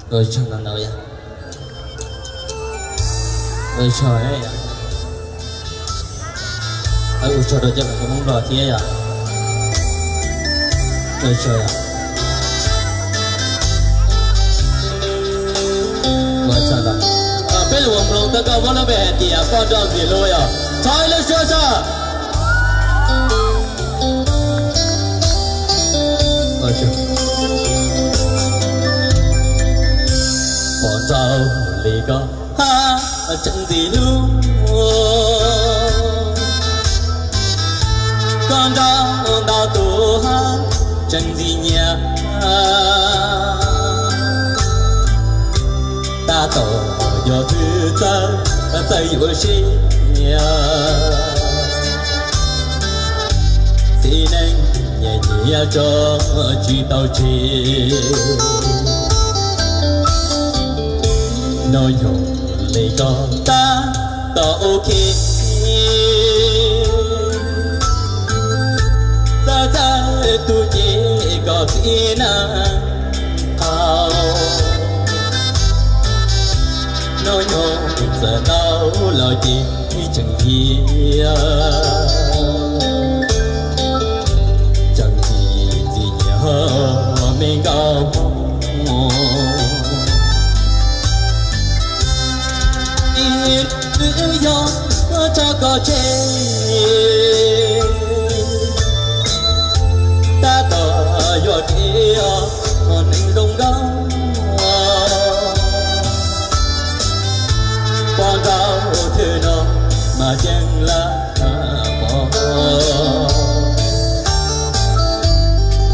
Ua tsaug ntau ntau yom. Ua tsaug, ua tsaug rau cov Hmoob Nplog thiab yom. Ua tsaug. Ua tsaug ntau. Peb lus mloog tau koj vob lub npe hais tias poj nrauj ntxim hlub yom. Thov ib lub suab tso. Poj nrauj li koj hab tseem ntxim hlub, koj nrauj ntau tus hab tseem ntxim nyiam. Tab tom yog twg txawj, txawj yuav sib, txiv neej nyiam nyiam tso tsis tau tseg. Hnub nyoog li koj tab tom ok, txawj txawj tu ces koj txiv neej qau. Hnub nyoog txawm ntau los ces tseem nyiam, tseem ntxim ntxim nyiam me nkauj Hmoob. Ib twb yog tso koj tseg, tab tom yuav kev os neeg zoo nkauj. Poj nrauj thwm no mas ceeb lawm pog,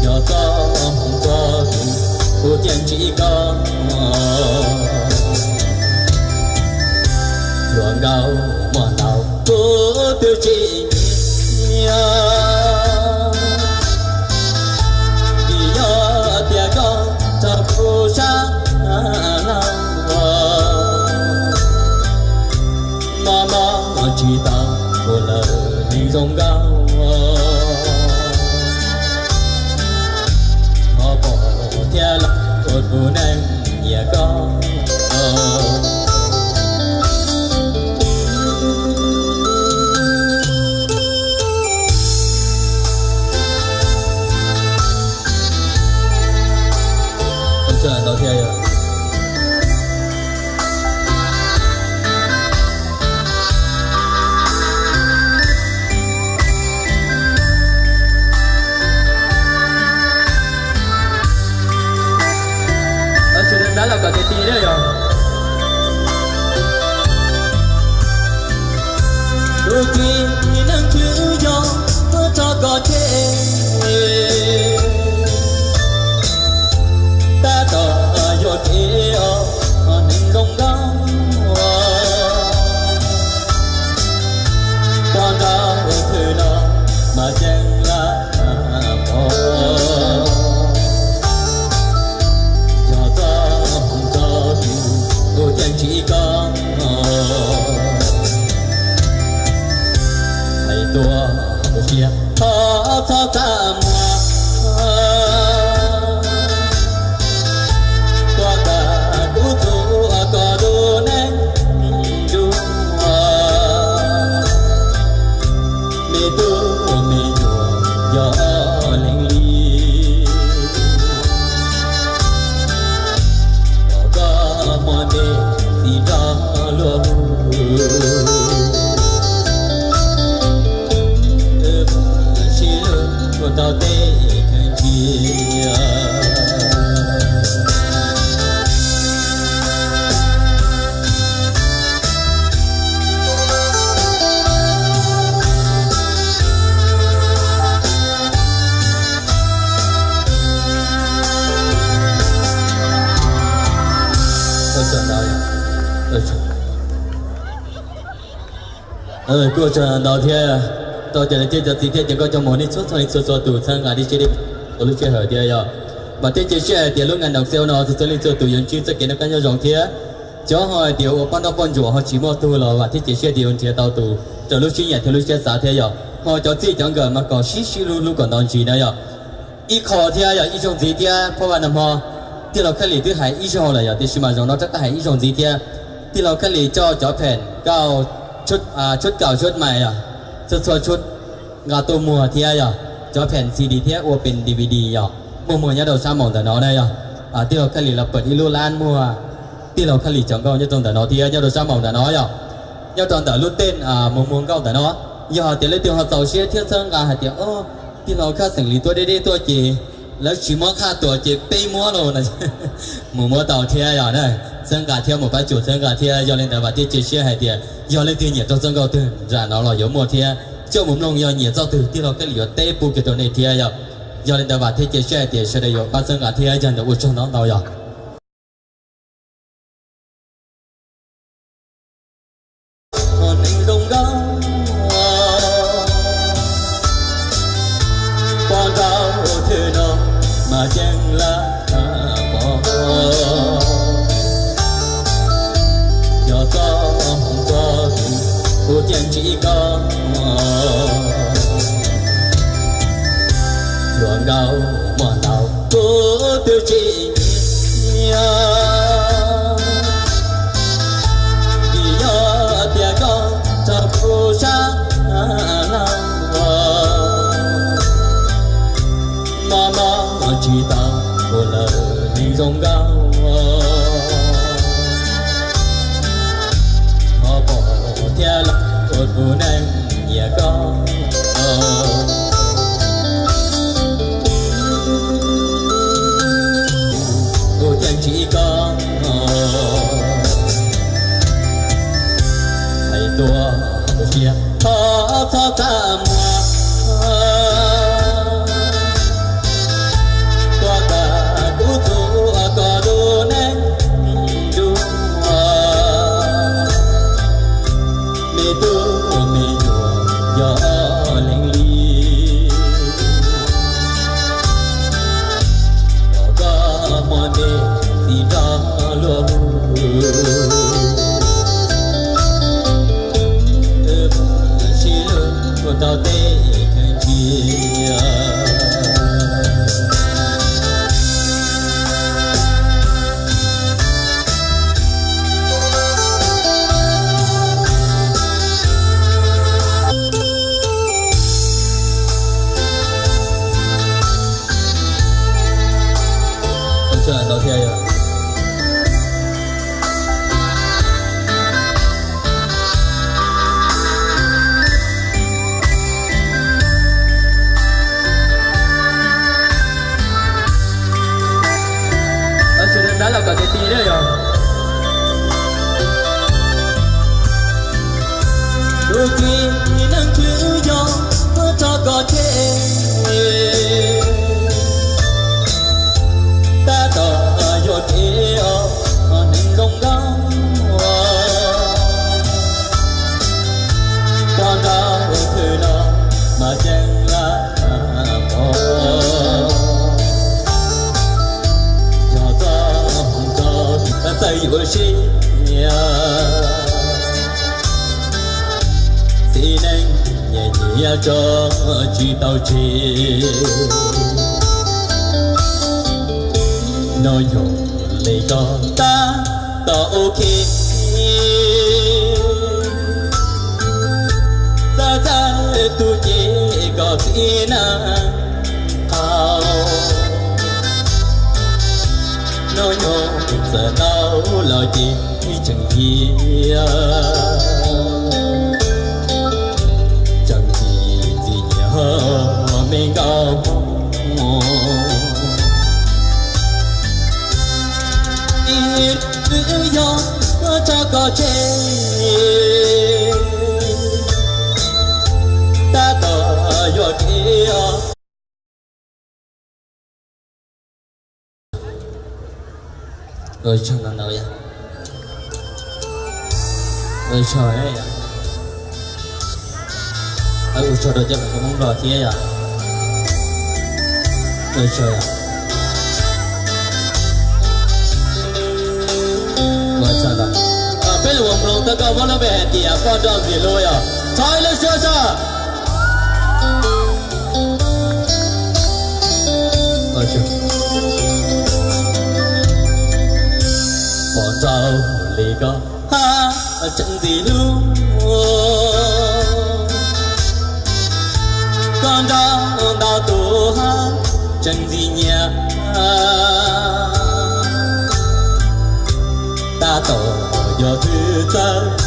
yog txoj hmoov txoj twg kuv thiaj ntsib koj. Hluas nkauj muaj ntau kuv twb tsis nyiam, vim yog tias koj raug kuv sab laug. Mob mob tsis tau ua lawm neeg zoo nkauj, thov pom thiab los ua kuv neej nyiam koj. Tus txiv neej twb yog tso koj tseg, tab tom yuav kev os neeg zoo nkauj. Poj nrauj thwm no mas ceeb lawm pog, yog txoj hmoov txoj twg kuv thiaj ntsib koj. Hais tuaj hauv siab thov txhob txaj muag, tuaj kawm kuv txuas koj lub neej dua. Me tub me nyuam yog leej li, kom koj muaj ntev txiv nrog luag hu, wb mam sib hlub ua tau tej kheej ntsia. Kuj ua tsaug ntau thiab, tau cov niam thiab cov txiv thiab cov nkauj cov muam nej txhua txhua leej txhua txhua tus txhawb nqa dib tseb dib pab rau lub sij hawm thiab yog. Vam thiab cia siab hais tias lub nqaij ntaus xeu no txhua txhua leej txhua tus yuav ntsib txoj kev noj qab nyob zoo thiab. Cov ho hais tias ua poj nrauj poj ntsuam ho tsis muaj tug los vam thiab cia siab tias yuav nrhiav tau tus raws lub siab nyiam thiab lub siab xav thiab yog. Ho cov txij cov nkawm mas kom sib sib hlub hlub kom nto ntsis na yog. Ib qho thiab yog ib zaug ntxiv thiab phoj vaj nag hmo Tij laug Khab Lis twb hais ib zaug lawm yog, tiam sis mas zaum no rov qab hais ib zaug ntxiv thiab. Tij laug Khab Lis coj cov pheem nkauj, tshub kaum tshub mais yog, txhua txhua tshub nqa tuaj muag thiab yog, cov pheem C D thiab ua pem D V D yog, muaj muag nyob rau sab maum ntawm no na yog. Tij laug Khab Lis los pawm ib lub lab muag tij laug Khab Lis cov nkauj nyob rau ntawm no thiab nyob rau sab maum ntawm no yog. Nyob rau ntawm lub tej muag muag nkauj ntawm no, yog hais tias leej twg ho txaus siab thiab txhawb nqa hais tias, o, tij laug Khab Xeem Lis tuaj deb deb tuaj ces lawv tsis muab qhaj tuas ces peb muab los na, mus muab tau thiab yog, txhawb nqa thiab mus pab tsuas txhawb nqa thiab. Yog li ntawd vam thiab cia siab hais tias yog leej twg nyiam rau txoj nkauj twg nram no los yuav muaj thiab coj mus mloog, yog nyiam txoj twg tij laug Khab Lis yuav teb pub kiag rau nej thiab yog. Yog li ntawd vam thiab cia siab hais tias sawv daws yuav pab txhawb nqa thiab yog ntawd ua tsaug ntau ntau yog. Neeg zoo nkauj pom nrau thwm no mas yeej laj pom, yog txoj hmoov txoj tus kuv thiaj ntsib koj. Hluas nkauj muaj ntau kuv twb tsis nyiam, vim yog tias koj raug kuv sab laug, mob mob tsis tau ua lawm neeg zoo nkauj. Thov pom thiab los ua kuv neeg nyiam koj, kuv thiaj ntsib koj. Hais tuaj ua siab thov txhob txaj muag, tuaj kam kuv txuas koj lub neej dua. Me tub me nyuam yog leej li, kom koj muaj npe txi nrog luag hu, wb mam sib hlub rau tej kheej ntsia. Sawv daws sab los kom tiv tiv na yog. Tus txiv neej twb yog muab tso kom tseg, tab tom yuav kev os neeg zoo nkauj. Pom nrau thwm no mas yeej laj pom, yog txoj hmoov txoj txawj yuav sib nyiam. Txiv neej nyiam nyiam tso tsis tau tseg, hnub nyoog li ko tab tom ok. Txawj txawj tu cev kom txiv neej qau, hnub nyoog txawm ntau los ces tseem yig, tseem txi txi nyiam me nkauj Hmoob. Ib twb yog tso kom tseg, tab tom yuav kev os. Ua tsaug ntau ntau yog. Ua tsaug, ua tsaug rau cov Hmoob Nplog thiab yog. Ua tsaug. Peb los ua mloog tau koj muab lub npe hais tias poj nrauj ntxim hlub yog. Thov ib lub suab tso. Txaus li koj hab tseem ntxim hlub, koj nrog ntau tus hab tseem ntxim nyiam. Tab tom yog twg txawj